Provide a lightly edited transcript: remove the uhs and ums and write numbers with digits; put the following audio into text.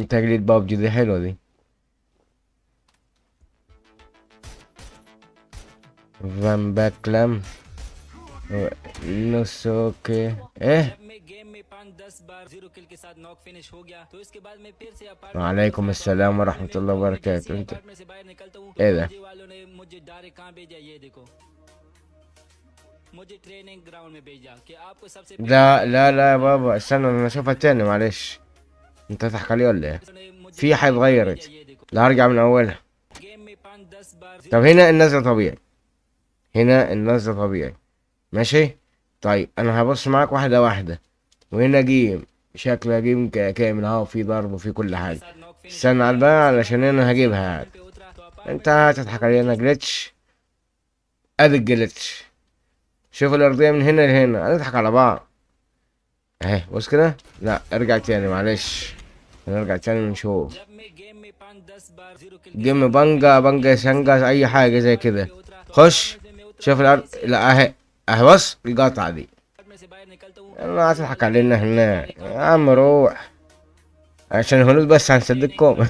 تقليد بابجي دي حلوة دي. فان باكلام نوسوكي ايه. وعليكم السلام ورحمة الله وبركاته. انت ايه ده؟ لا لا لا يا بابا، استنى انا اشوفها تاني معلش. انت تضحك علي ولا ايه؟ في حاجة اتغيرت. لا هرجع من اولها. طب هنا النزله طبيعي، هنا النزله طبيعي ماشي. طيب انا هبص معاك واحدة واحدة. وهنا game، شكلها game كامل اهو، في ضرب وفي كل حاجة. استنى على الباقي علشان انا هجيبها. انت هتضحك علينا glitch. ادي ال glitch، شوف الارضية من هنا لهنا، هنضحك على بعض اهي. بص كده، لا ارجع تاني معلش، نرجع تاني ونشوف game بانجا بانجا شانجا اي حاجة زي كده. خش شوف الارض، لا اهي اهي، بص القطعة دي. انا هتضحك علينا هنا يا عم، روح عشان الهنود بس هنصدقكم.